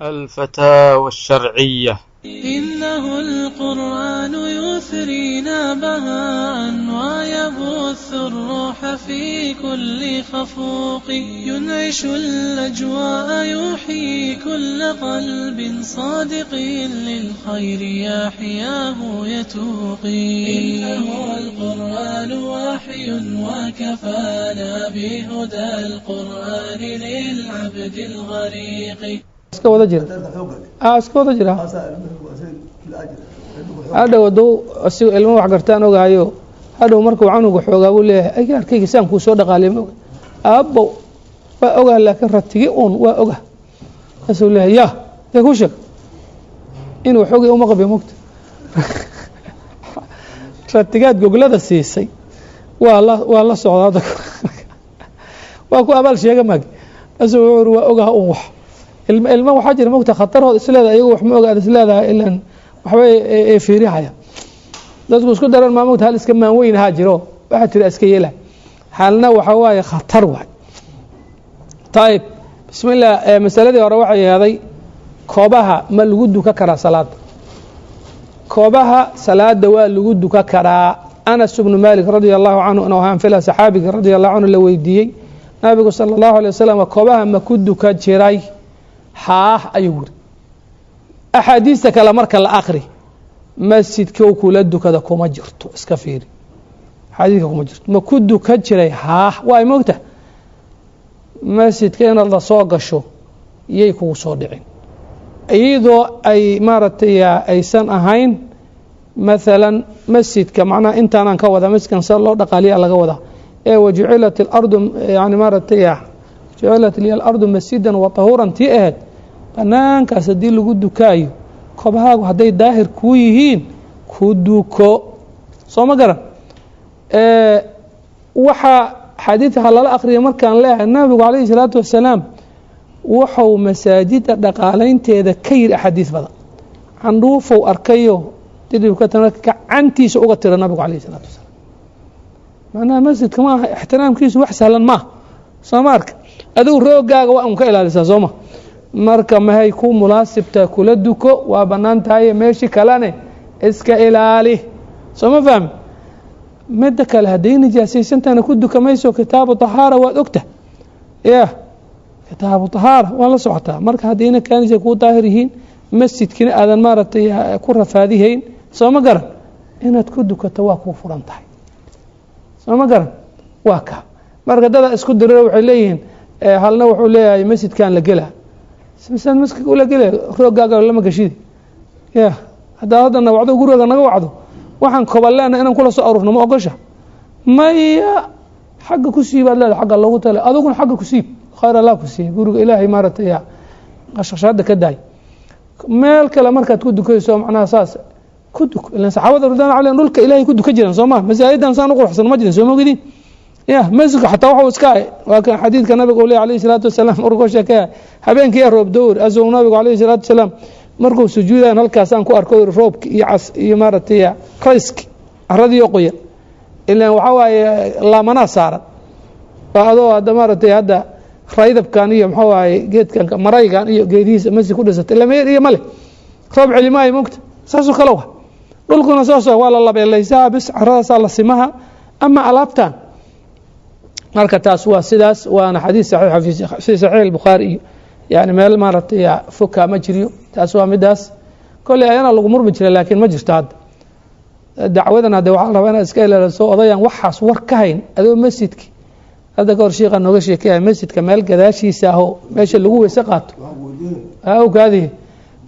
الفتاوى الشرعية. إنه القرآن يثرينا بهاء ويبث الروح في كل خفوق، ينعش الأجواء يحيي كل قلب صادق للخير يحياه يتوقي. إنه القرآن وحي وكفانا بهدى القرآن للعبد الغريق. Iska wada jira, iska wada jira. Hadhow hadduu asigo ilmo wax gartaan ogaayo, hadhow markuu canuga xoogaa buu leeyahay, agaarkayga saan kuu soo dhaqaaliya ma oga aabbow, waa ogaa, laakiin ratigi uun waa oga. Kaasuu leeyahay, ya dee kuu sheeg inuu xogay uma qabiyo mogta ratigaad goglada siisay waa la socda hadda, waa ku abaal sheega maag. Kaasuu wuxuu uri, waa ogaha uun. Wax ilma ilma waxaa jira mogta khatarhood isleedahay, iyagu wax ma oga aad isleedahay, ilan waxbay ee fiirihaya. Dadku isku daran maa mogta, hal iska maan weyn ahaa jiro, waxaa tira iska yeela, halna waxa waaye khatar waay. Ayib, bismi illah. Masaladii hore waxay ahaday, koobaha ma lagu duka karaa salaada? Koobaha salaada waa lagu duka karaa. Anas bnu Malik radia allahu canhu inuu ahaan fila, saxaabiga radia allahu canhu la weydiiyey, nabigu sala allahu alay wasalam koobaha ma ku duka jiray? Haah, ayuu wuri. Axaadiista kale marka la akri, masjidkow kula dukada kuma jirto, iska fiiri, xadiidka kuma jirto. Ma ku duka jiray? Haah. Waay moogta masjidka inaad la soo gasho yay kugu soo dhicin, iyadoo ay maaragtay aysan ahayn maalan masjidka, macnaha intaanaan ka wadaa masjidkan sa loo dhaqaaliya laga wadaa ee wajucilat alardu, yani maaragtay jucilat liya alardu masjidan wa tahuuran, tii ahayd banaankaas haddii lagu dukaayo, kobahaagu hadday daahir kuu yihiin ku duko. Soo ma garan? Waxaa xadiidka ha lala akriya markaan leeyahay, nabigu calayhi salaatu wasalaam wuxuu masaajida dhaqaalaynteeda ka yidhi axaadiis badan. Candhuufow arkayo didibkatana gacantiisa uga tira nabigu calayhi salaatu wasalaam. Macnaha masjidka ma aha ixtiraamkiisu wax sahlan maaha. Soo ma arka? Adigu roogaaga waa un ka ilaalisaa, sooma? Marka mahay ku munaasibta kula duko, waa bannaan tahay. Meeshii kalene iska ilaali. Soo ma fahmi? Midda kale, hadday nijaasaysantaana ku duka mayso. Kitaabu tahaara waad ogta ya, kitaabu tahaara waa la socotaa. Marka haddayna kaanisa kuu daahir yihiin, masjidkina aadan maaragtay ku rafaadihayn, soo ma garan, inaad ku dukato waa kuu furan tahay. Soo ma garan? Waa ka marka dada isku diriro, waxay leeyihiin, halna wuxuu leeyahay masjidkan la gelaa, masad masjidka ula gelaya, roogaaga lama gashidi ya. Haddaa haddana wacdo guriga naga wacdo, waxaan koballeena inaan kula soo aruurno ma ogosha? Maya, xagga ku siibaad leedahay, xagga loogu tala, adiguna xagga ku siib. Khayr Allah ku siiye. Guriga Ilaahay maaragtay ya qashqashaada ka daay. Meel kale markaad ku dukayso, macnaha saas ku duk, ilan saxaabada ridwan alayhim dhulka Ilahay ku duka jiraan, soo ma? Masaajidan saan u quruxsan ma jirin, soo mogidin ya? Masjidka xataa waxuu iska ahay, waa kan xadiidka nabiga uu ley alayhi salaatu wasalaam, markuu sheekeeya habeenkii roob dowr asuu nabigu alayhi salaatu wasalaam markuu sujuudayan halkaasaan ku arko roobki iyo cas iyo maaragtay rayski caradiiyo qoyan, ilan waxaa waaye laamanaa saaran. Waa adoo hadda maaragtay hadda raydabkan iyo muxuu ahaye geedkan maraygan iyo geedihiisa masjid ku dhisatay, lameer iyo male, roob celimaayo mogta, saasoo kale wa dhulkuna saas waa la labeelaysaa bis, caradaasaa la simaha ama alaabtan. Marka taas waa sidaas, waana xadiis saxiixa fi saxiix albukhaari iyo yani meel maaragtay fokaa ma jiriyo. Taas waa midaas. Kolley ayana lagu murmi jira, laakiin ma jirto hadda dacwadan. Hadde waxaa la rabaa inaad iska ilaaliso odayaan waxaas war ka hayn. Adoo masjidki hadda ka hor shiiqa nooga sheekaya, masjidka meel gadaashiisa ahoo meesha lagu weyse qaato kaadi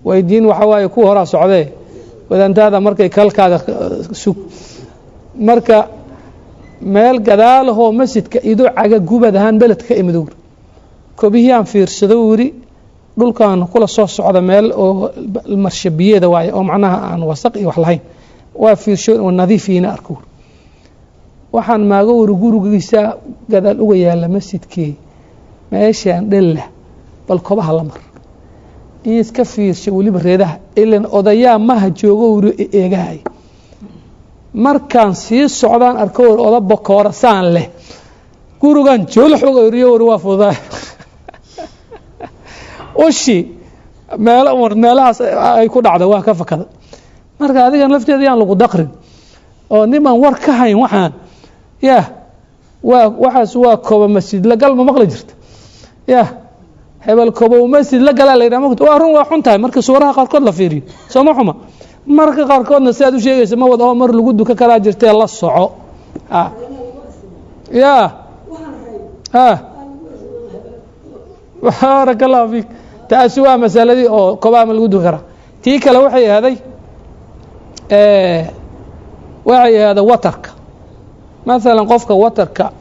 weydiin, waxa waaye kuwa horaa socdee wadaantaada markay kalkaaga sug. Marka meel gadaalahoo masjidka idoo caga gubad ahaan beledka ka imid wuri, kobihiyaan fiirsado wuri, dhulkan kula soo socda meel oo marshabiyeeda waaye oo macnaha aan wasaq iyo wax lahayn, waa fiirsho oo nadiifiina arko wuri. Waxaan maago wuri, gurigiisa gadaal uga yaala masjidkii meeshaan dhella, bal kobaha la mar in iska fiirsho weliba reedaha, ilan odayaa maha joogo wuri eegahay. Markaan sii socdaan arko wuri oda bokoorasaan leh, gurigan joolax uga eriyo wuri, waa fududaa ushi. Meelo meelahaas ay ku dhacda waa ka fakada. Marka adigan lafteeda yaan lagu daqrin oo niman war ka hayn waxaan yah waa waxaas waa koba masjid la gal, ma maqli jirta? Yah, hebel kobow masjid la galaa la yidhaha, mata waa run, waa xun tahay marka suuraha qaarkood la fiiriyo, sooma xuma? Marka qaarkoodna si aad u sheegaysa ma wad oo mar lagu duka karaa jirtee, la soco. Ya, baaraka allahu fiik. Taasi waa masaladii oo kobaha ma lagu duka karaa. Tii kale waxay ahaaday watarka. Maalan qofka watarka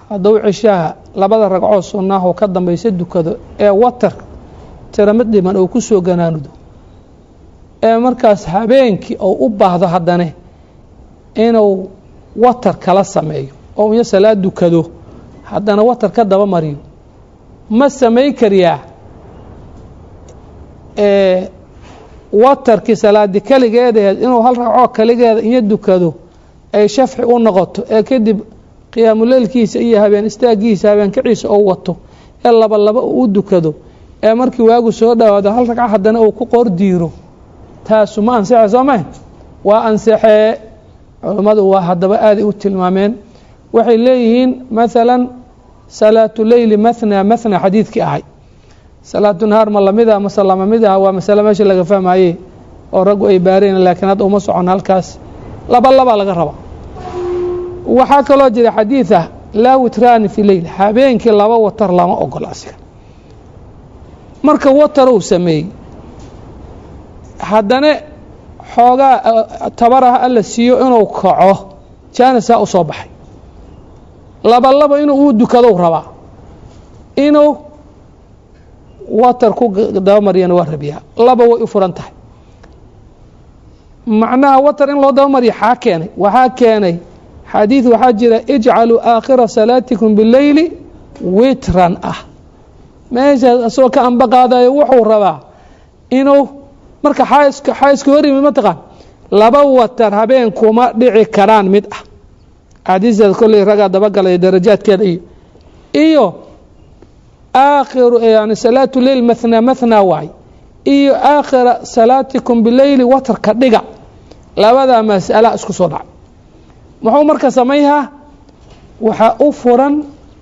hadduu cishaha labada ragcoo sunnaaho ka dambaysa dukado ee watar tira mid dhiman oo ku soo ganaanudo, ee markaas habeenkii ou u baahdo haddane inuu watar kala sameeyo oo iyo salaad dukado, haddana watar ka daba mariyo, ma samay kariyaa watarkii salaadi keligeed aheed inuu hal ragcoo kaligeeda iyo dukado ay shafci u noqoto, ee kadib qiyaamuleylkiisa iyo habeen istaagiisa, habeenkiciisa oo wato, ee laba laba u dukado, ee markii waagu soo dhowaado hal ragco haddana uu ku qoor diiro? Taasu ma ansaxe, soo mahe? Waa ansaxee. Culammadu waa haddaba aaday u tilmaameen. Waxay leeyihiin maalan salaatu leyli mathna mathna xadiidkii ahay, salaatu nahaar ma lamid ah mase lama mid ah? Waa masale meesha laga fahmaye oo raggu ay baareen, laakiin hadda uma socon halkaas. Laba labaa laga raba. Waxaa kaloo jira xadiid ah laa witraani fi leyl, habeenkii laba watar lama ogola asiga. Marka watar uu sameeyey, haddana xoogaa tabaraha alla siiyo inuu kaco, jaanisaa u soo baxay, laba laba inuu uu dukadou rabaa, inuu watar ku dabamariyana waa rabiyaa. Laba way u furan tahay. Macnaha watar in loo dabamariyo xaa keenay? Waxaa keenay xadiid waxaa jira ijcaluu aakhira salaatikum bileyli witran ah. Meeshaas asagoo ka amba qaadayo wuxuu rabaa inuu marka xaa iska hor yimid, mataqaan, laba watar habeen kuma dhici karaan mid ah. Axaadiistaas kolley raggaa dabagalaya darajaadkeeda iyo aakhiru, yani salaatu leyl mathna mathna waay, iyo aakhira salaatikum bileyli watarka dhiga. Labadaa mas'ala isku soo dhacay. Muxuu marka samayhaa? Waxaa u furan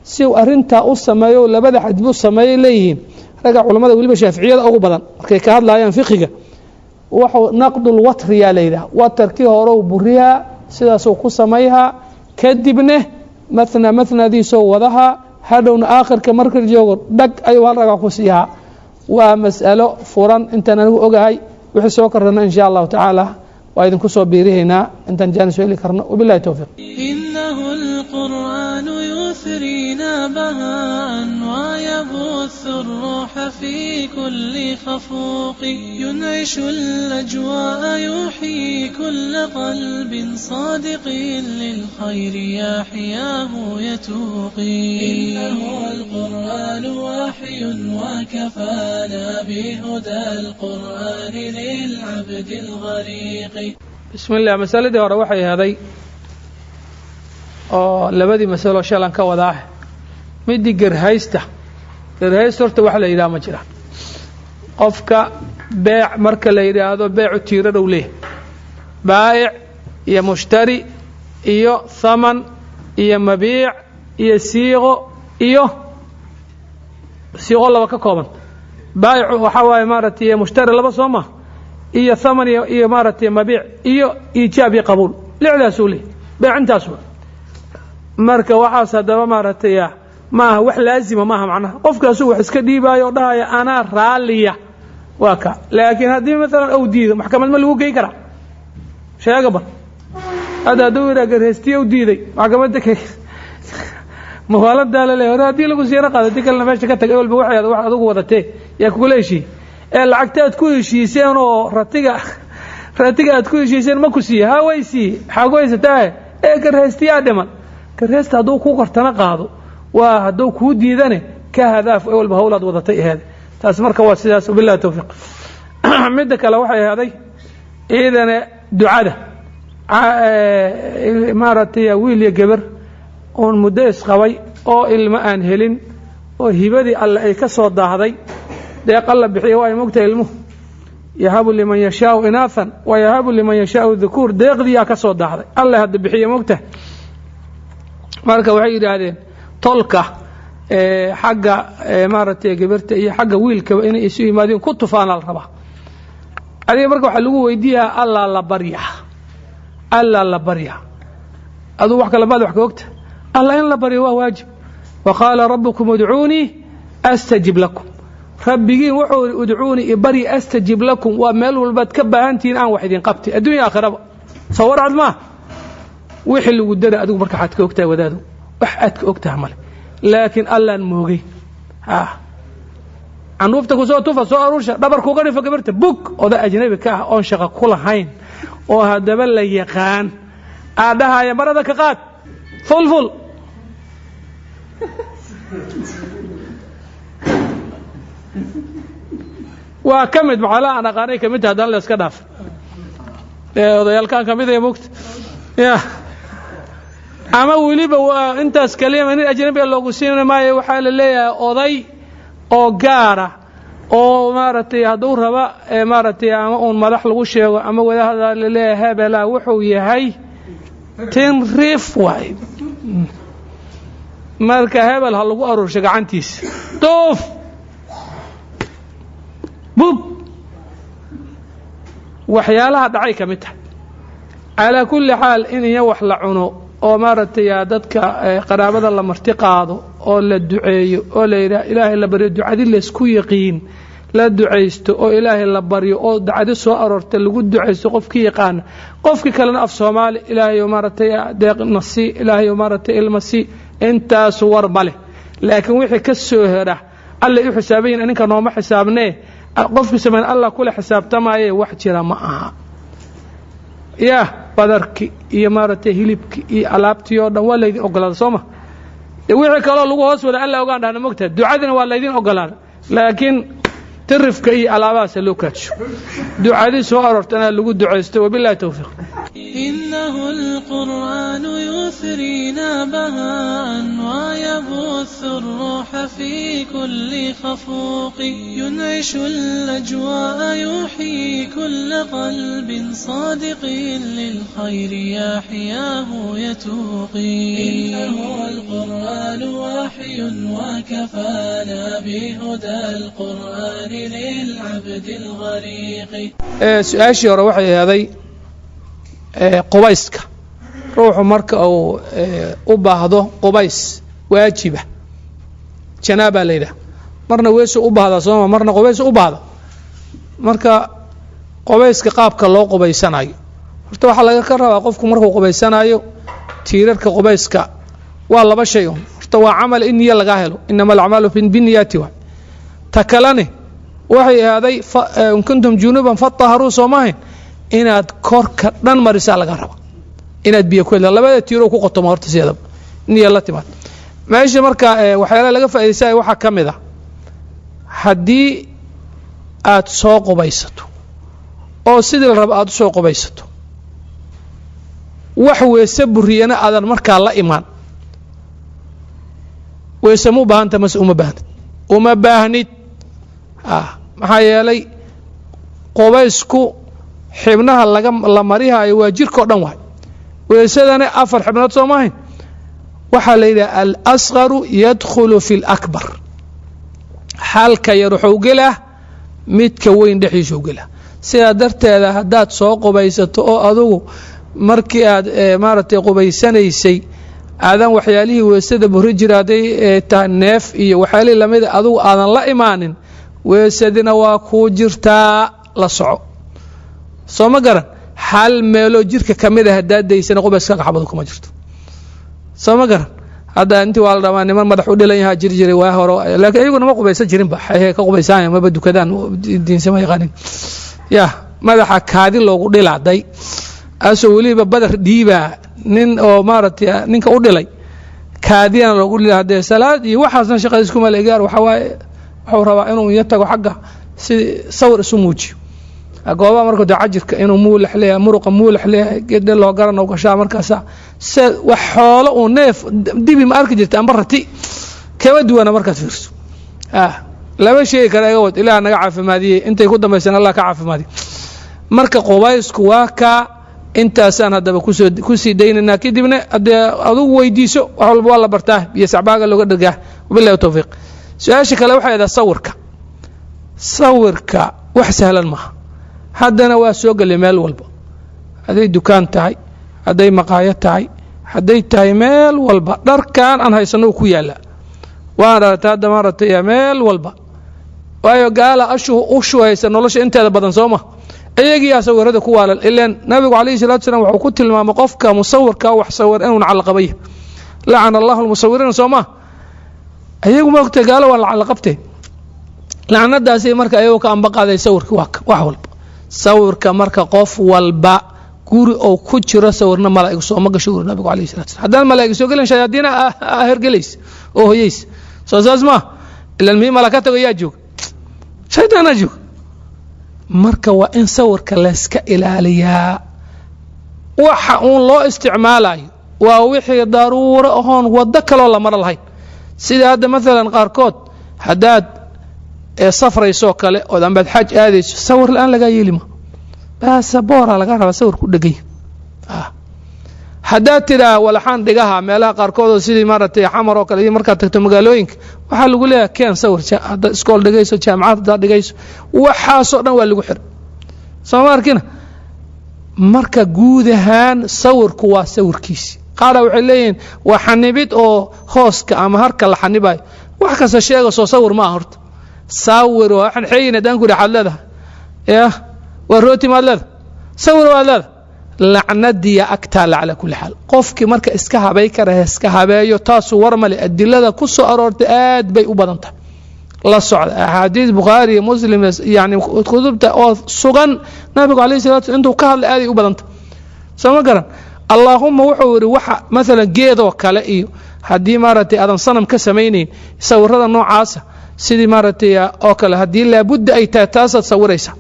si uu arintaa u sameeyo, labada xadib u sameeyay leeyihiin ragga culamada, weliba shaaficiyada ugu badan markay ka hadlayaan fiqiga. Wuxuu naqdulwatriyaa la yidhaha, watarkii horeu burihaa, sidaasuu ku samayhaa, kadibne mathna mathnadiisoo wadahaa, hadhowna aakhirka marka joogo dhag ayuu hal ragca ku siihaa. Waa mas'alo furan intaan anigu ogahay. Wixii soo kordhana in sha allahu tacaala waa idinku soo biirihaynaa intaan jaanis heli karno. Wabillahi towfiiq. إنه القرآن يثرينا بهاء ويبث الروح في كل خفوق، ينعش الأجواء، يحيي كل قلب صادق للخير يحياه يتوقي. إنه القرآن وحي وكفانا بهدى القرآن للعبد الغريق. Bismi illah. Masaladii hore waxay ahaday oo labadii masalo shalan ka wadaah, midii gerhaysta. Gerhaysta horta wax la yidhaha ma jiraan. Qofka beec marka la yidhaahdo, beecu tiiradhow leeyahy, baa'ic iyo mushtari iyo thaman iyo mabiic iyo siiqo, iyo siiqo laba ka kooban. Baa'icu waxaa waaye maaragtay mushtari laba, soo ma? Iyo thaman iyo maaragtay mabiic iyo iijaab iyo qabuul. Lixdaasuu leeyahy beec, intaas wa. Marka waxaas haddaba maaragtay maaha wax laazima maaha. Macnaha qofkaasuu wax iska dhiibaayo oo dhahaya anaa raalliya, waa ka. Laakiin haddii maalan ou diido, maxkamad ma lagu gey karaa? Sheega bal hadda, hadduu yidhaha garhaystiya u diiday, maxkamadda mawaalantaa la leeyahy. Hore haddii lagu siiyana qaado, haddii kalena meesha ka tag. Walba waxay wax adugu wadatee yaa kugula heshiiyey? Ee lacagta aad ku heshiiseen oo ratiga aad ku heshiiseen ma ku siiye? Ha, way siiye. Maxaa ku haysataa? Ee garhaystiyaa dhiman. Garhaysta hadduu ku qortana qaado, waa hadduu kuu diidane ka hadaaf, walba hawlaad wadatay aheed taas. Marka waa sidaas, wabillahi towfiiq. Midda kale waxay ahaaday iidane ducada, maaragtay wiil iyo gabar oon muddo isqabay oo ilmo aan helin oo hibadii alle ay ka soo daahday. Deeq Alla bixiya waa mogtahay ilmuhu, yahabu liman yashaau inaathan wa yahabu liman yashaau dukuur. Deeqdiyaa ka soo daahday, Alle hadda bixiya, mogtahay. Marka waxay yidhaahdeen tolka xagga maaragtay gabarta iyo xagga wiilkaba inay isu yimaadeen ku tufaana la rabaa. Adiga marka waxaa lagu weydiiyaa, Allaa la baryaa, Allaa la baryaa. Aduu wax kale maad wax ka ogta? Alla in la baryo waa waajib. Wa qaala rabbukum udcuunii astajib lakum. Rabbigiin wuxuu ihi udcuunii, ibari, astajib lakum. Waa meel walbaad ka baahantihiin aan wax idin qabtay, addunya aakhiraba. Soo warcad maa wixii lagu dara? Adigu marka waxaad ka ogtahay, wadaadu, wax aad ka ogtaha male, laakiin Allaan moogay. Candhuufta kusoo tufa, soo aruursha, dhabar kuga dhifo gabarta, bug oda ajnabi ka ah oon shaqo ku lahayn oo haddaba la yaqaan aadhahaya marada ka qaad fulful. Waa ka mid maxaalaha aan aqaanay ka mid tahay. Haddana la iska dhaaf, odayaalkaan ka mid ee mogta ya. Ama weliba waa intaas kaliya nin ajnabiga loogu siin maayo. Waxaa la leeyahay oday oo gaara oo maaragtay hadduu raba maaragtay ama uun madax lagu sheego ama wadaahada la leeyahay hebela wuxuu yahay tin riif waay. Marka hebel ha lagu aruursho gacantiisa, duuf bub. Waxyaalaha dhacay ka mid tahay. Calaa kulli xaal, in iyo wax la cuno oo maaragtay dadka qaraabada la marti qaado oo la duceeyo oo la yidhaah Ilaahay la baryo, ducadi laysku yaqiin la ducaysto oo Ilaahay la baryo oo dacdi soo aroorta lagu ducaysto, qofkii yaqaana, qofkii kalena af Soomaali, Ilaahayo maaragtay deeqna sii, Ilaahayo maaragtay ilma sii, intaasu war ma leh. Laakiin wixii ka soo hera Allay u xisaabayin, ninka nooma xisaabnee. Qofkii samayn Allah kula xisaabtamaaye, wax jira ma aha. Yah, badarki iyo maaragtay hilibki iyo alaabtii oo dhan waa laydin ogolaada, soo ma? Wixii kaloo lagu hoos wada Alla ogaan dhahna, mogtaha. Ducadina waa laydin ogolaada, laakiin tirifka iyo alaabahaasa loo kaadsho, ducadii soo aroortana lagu ducaysto. Wabillahi towfiiq. إنه القرآن يثرينا بهاء ويبث الروح في كل خفوق، ينعش الأجواء، يحيي كل قلب صادق للخير يحياه يتوقي. إنه القرآن وحي وكفانا بهدى القرآن للعبد الغريق. Su-aashii hore waxay ahaday qubayska. Ruuxu marka uu u baahdo qubays waajiba, janaabaa la yidhaha, marna weesu u baahdaa, sooma? Marna qubays u baahda. Marka qubayska qaabka loo qubaysanayo, horta waxaa laga ka rabaa qofku markuu qubaysanayo, tiirarka qubayska waa laba shay un. Horta waa camal in niyo lagaa helo, inama alacmaalu binniyaati. Waay ta kalene waxay ahaaday in kuntum junuban fataharuu, soo maahayn? Inaad korka dhan marisaa laga raba, inaad biyo ku labada tiiroo ku qotoma. Horta sideedaba niya la timaad meesha. Marka waxyaalaha laga faa'idaysaya waxaa ka mid a, haddii aad soo qubaysato oo sidii la raba aad u soo qubaysato, wax weese buriyana aadan markaa la imaan, weese ma u baahanta mase uma baahnid? Uma baahnid. Maxaa yeelay qubaysku xibnaha laga la marihaayo waa jirkao dhan waay. Weesadana afar xibnood, soo maahayn? Waxaa la yidhaha alasqaru yadkhulu fi اlakbar. Xalka yar wuxuu gelaa midka weyn dhexdiisuu gelaa. Sidaa darteeda haddaad soo qubaysato oo adugu markii aad maaragtay qubaysanaysay aadan waxyaalihii weesada buri jira, hadday tahay neef iyo waxyaalihii lamida, adugu aadan la imaanin, weesadina waa kuu jirtaa, la soco. Soo ma garan? Hal meeloo jirka ka mid a haddaad daysana, qubayska xabadu kuma jirto. Soo ma garan? Hadda intii waa la dhamaa, niman madax u dhilan yahaa jiri jiray waa hore, laakiin iyaguna ma qubaysan jirinba. Ka qubaysaanya maba dukadaan, diinsama yaqaanin. Ya madaxa kaadi loogu dhilaaday, asoo weliba badar dhiibaa nin oo maaragtay ninka u dhilay, kaadiyana loogu dhila. Haddee salaad iyo waxaasna shaqadiis kuma legaar. Waxaa waaye wuxuu rabaa inuu iyo tago xagga si sawir isu muujiyo goobaha. Marka de cajirka inuu muulax leeyahay, muruqa muulax leeyahay, gedhe loo garan oo gashaa. Markaasa se wax xoolo uu neef dibi ma arki jirta amba rati kama duwana markaad fiirso. Lama sheegi kara, iga wad. Ilaah naga caafimaadiyey, intay ku dambaysana Allah ka caafimaadiy. Marka qubaysku waa kaa. Intaasaan haddaba kusoo kusii daynaynaa. Kadibna haddee adugu weydiiso, wax walba waa la bartaa iyo sacbaaga looga dhergaa. Wabillahi towfiiq. Su-aasha kale waxay adaa sawirka. Sawirka wax sahlan maaha, haddana waa soo gelay meel walba, hadday dukaan tahay, hadday maqaayo tahay, hadday tahay meel walba. Dharkan aan haysano ku yaalla, waan aragtay hadda maaragtay meel walba, waayo gaala ashu ushu haysa nolosha inteeda badan, soo ma? Iyagiyaa sawirada ku waalan. Ilaan nabigu calayhi salatu salam wuxuu ku tilmaamay qofka musawirka wax sawir inuu nacalaqabaya. Lacana allahu almusawiriina, soo ma? Iyagu ma ogtay, gaalo waa lacalaqabtee. Lacnadaasi marka ayagoo ka amba qaaday sawirka, waa wax walba sawirka. Marka qof walba guri oo ku jiro sawirna malaa'ig sooma gasho, uri nabigu alayhi salatu salam. Haddaan malaa'ig soo gelin, shayaadiina hergelaysa oo hoyeysa. Soo saas ma? Ilan mii mala ka tago, yaa joog? Shaydaanaa joog. Marka waa in sawirka layska ilaaliyaa. Waxa uun loo isticmaalayo waa wixii daruuro ahoon waddo kaloo la maro lahayn, sida hadda maalan qaarkood haddaad safraysoo kale ood ambaad xaj aadayso, sawir la-aan lagaa yeeli ma, baasaboora laga rabaa sawir ku dhegay. Haddaad tidhaa walaxaan dhigaha meelaha qaarkood oo sidii maaragtay Xamar oo kale iyo markaad tagto magaalooyinka, waxaa lagu leeyahay keen sawir. Haddaad iskool dhigayso, jaamacad haddaad dhigayso, waxaasoo dhan waa lagu xir, soo ma arkina? Marka guud ahaan sawirku waa sawirkiisi. Qaara waxay leeyihiin waa xanibid oo hooska ama harka la xanibayo. Wax kasta sheega, soo sawir ma aha horta. Sawir waa waxaan xeeyin. Haddaan ku idhi waxaad leedahay ya waa rooti, maad leedahay sawir waad leedahay. Lacnadiya agtaalla. Calaa kulli xaal, qofkii marka iska habay kara iska habeeyo, taasu war male. Adilada ku soo aroortay aad bay u badan tahay, la socda. Axaadiis Bukhaari iyo Muslim, yani kutubta oo sugan, nabigu alayh salatu slam intuu ka hadlay aaday u badan tahay, soo ma garan? Allaahuma wuxuu yidhi waxa maalan geedoo kale iyo haddii maaragtay aadan sanam ka samaynayn, sawirada noocaasa sidii maaragtay oo kale, haddii laabudda ay tahay, taasaad sawiraysa.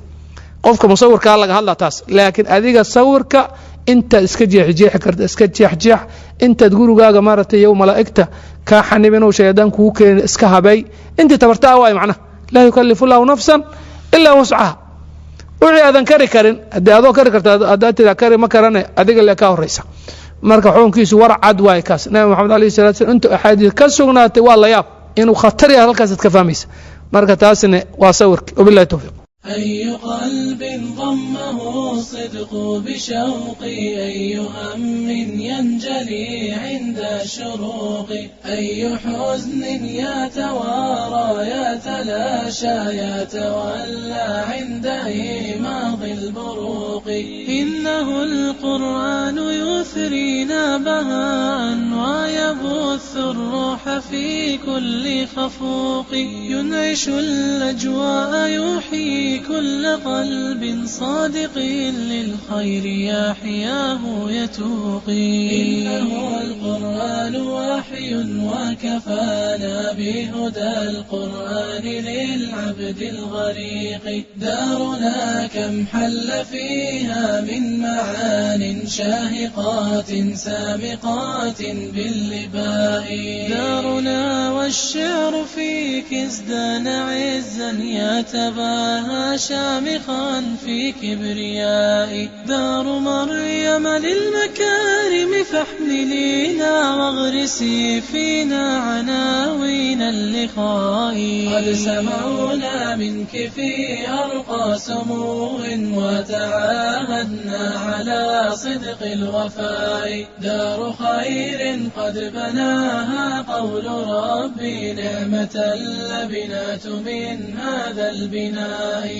Qofka musawirkaa laga hadla taas. Laakiin adiga sawirka intaad iska jeexjeexi karta iska jeexjeex, intaad gurigaaga maaragtay yow malaa'igta kaa xanib inuu shaydaan kugu keenin iska habeey intii tabartaa waay. Macnaha laa yukalifu llahu nafsan ilaa wuscaha. Wixii aadan kari karin, haddii adoo kari karta haddaad tidaa kari ma karane, adiga le kaa horraysa. Marka xukunkiisu war cad waay kaas. Nabi Maxamed alayhi salatu slam intuu axaadiis ka sugnaatay waa la yaab inuu khatar yahay, halkaasaad ka fahmaysa. Marka taasina waa sawirki. Wabillahi towfiiq. أي قلب ضمه الصدق بشوق، أي هم ينجلي عند الشروق، أي حزن يتوارى يتلاشى يتولى عند إيماض البروق. إنه القرآن يثرينا بهاء ويبث الروح في كل خفوق، ينعش الأجواء، يحيي كل قلب صادق للخير يحياه يتوقي. إنه القرآن وحي وكفانا بهدى القرآن للعبد الغريق. دارنا كم حل فيها من معان شاهقات سامقات باللباء. دارنا والشعر فيك ازدان عزا يتباهى شامخا في كبرياء. دار مريم للمكارم فاحملينا واغرسي فينا عناوين اللقاء. قد سمونا منك في أرقى سمو وتعاهدنا على صدق الوفاء. دار خير قد بناها قول ربي، نعمة اللبنات من هذا البناء.